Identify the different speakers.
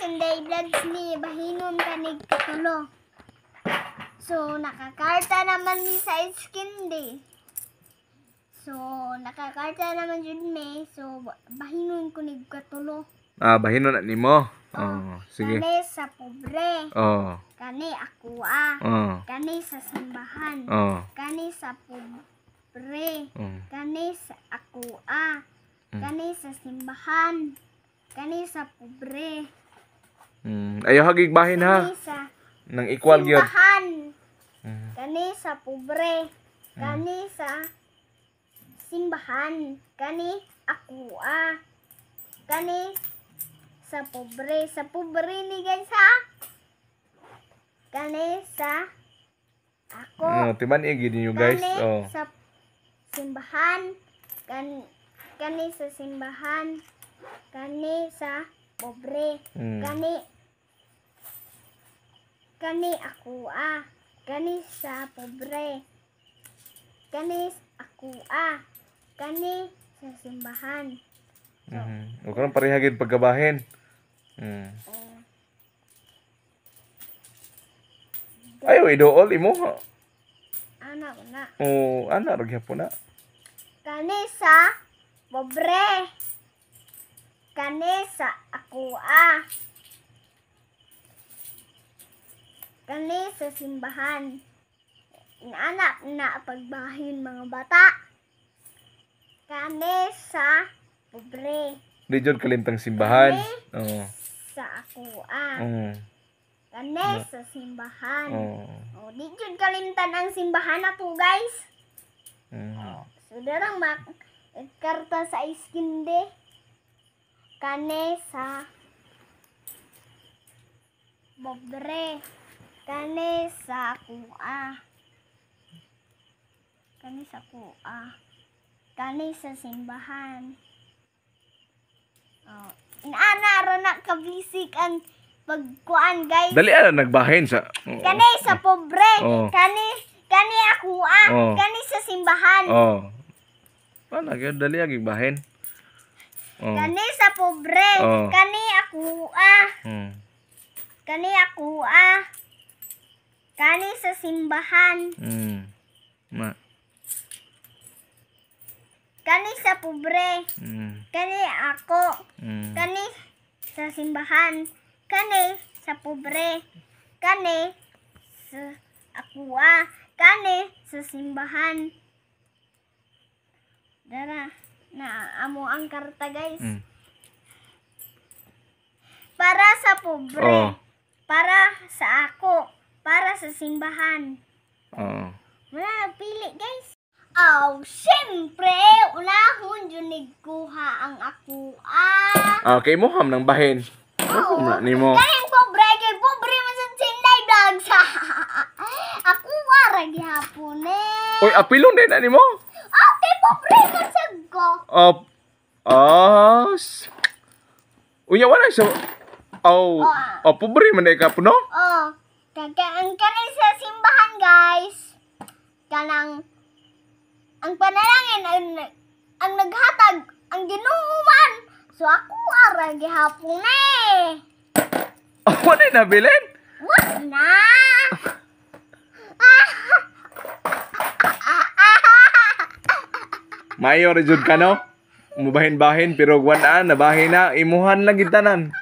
Speaker 1: Sunday Vlogs ni bahinon kanig katulo. So nakakarta naman mi sa iskindi. So nakakarta naman jud mi. So bahinon ko nig katulo.
Speaker 2: Ah, bahinon na nimo. Oh, sige.
Speaker 1: Kani sa pobre.
Speaker 2: Oh.
Speaker 1: Kani ako ah.
Speaker 2: Oh.
Speaker 1: Kani sa simbahan.
Speaker 2: Oh.
Speaker 1: Kani sa pobre.
Speaker 2: Oh.
Speaker 1: Kani sa ako ah. Kani sa simbahan. Kani sa pobre.
Speaker 2: Ayaw hagig bahin ha.
Speaker 1: Kani sa
Speaker 2: Nang equal gyud.
Speaker 1: simbahan. Kani sa pobre. Kani sa simbahan. Kani ako ah. Kani sa pobre. Sa pobre ni guys ha. Kani sa ako.
Speaker 2: Oh, timan igi ninyo guys.
Speaker 1: Kani
Speaker 2: Oh.
Speaker 1: sa simbahan. Kani sa simbahan. Kani sa pobre. Kani ako ah. Kani sa pobre. Kani ako ah. Kani sa simbahan.
Speaker 2: O karon pareha gid pagkabahin.
Speaker 1: Oh.
Speaker 2: Ayo idool imo.
Speaker 1: Ana ko na.
Speaker 2: Oh, ana ra gyapon na.
Speaker 1: Kani sa pobre. Kani sa ako ah. Kani sa simbahan. Inaanak na pagbahin mga bata. Kani sa pobre.
Speaker 2: Di jud kalimtang simbahan. Oh.
Speaker 1: Sa ako ah. Kani sa simbahan.
Speaker 2: Oh.
Speaker 1: Oh, di jud kalimtan ang simbahan na to, guys. So darang mak karta sa iskinde. Kani sa pobre. Kani sa kuha. Kani sa kuha. Kani sa simbahan. Oh, inaana ra na kabisik ang pagkuan, guys.
Speaker 2: Dali ana nagbahin sa. Oo.
Speaker 1: Kani sa pobre.
Speaker 2: Oh.
Speaker 1: Kani ako ah.
Speaker 2: Oh.
Speaker 1: Kani sa simbahan.
Speaker 2: Oh. Ana gyud dali agi bahin. Oh.
Speaker 1: Kani sa pobre.
Speaker 2: Oh.
Speaker 1: Kani ako ah. Kani ako ah. Kani sa simbahan.
Speaker 2: Ma.
Speaker 1: Kani sa pobre. Kani ako. Kani sa simbahan. Kani sa pobre. Kani sa ako ah. Kani sa simbahan. Dara na amo ang karta, guys. Para sa pobre.
Speaker 2: Oh.
Speaker 1: Para sa ako. Para sa simbahan.
Speaker 2: Oh.
Speaker 1: Wala nagpili, guys. Aw, syempre, unahon jud nigkuha ang ako ah.
Speaker 2: Okay mo ham nang bahin.
Speaker 1: Oo.
Speaker 2: Na nimo.
Speaker 1: Kaning pobre kay pobre man sa Sinday Vlogs. Ako ra gihapon eh.
Speaker 2: Oy, apilon din na nimo.
Speaker 1: Okay, pobre man sad ko.
Speaker 2: Oh. Ah. Unya wala sa. Oh.
Speaker 1: Oh.
Speaker 2: Oh, pobre man day ka puno.
Speaker 1: Oh, kaya ang kani sa simbahan, guys. Kanang ang panalangin ang naghatag ang Ginoo man. So ako ara gihapon eh.
Speaker 2: Oh, wala na bilin.
Speaker 1: What na?
Speaker 2: Mayo ra jud ka no. Mubahin-bahin pero wala na bahin na imuhan lang gid tanan.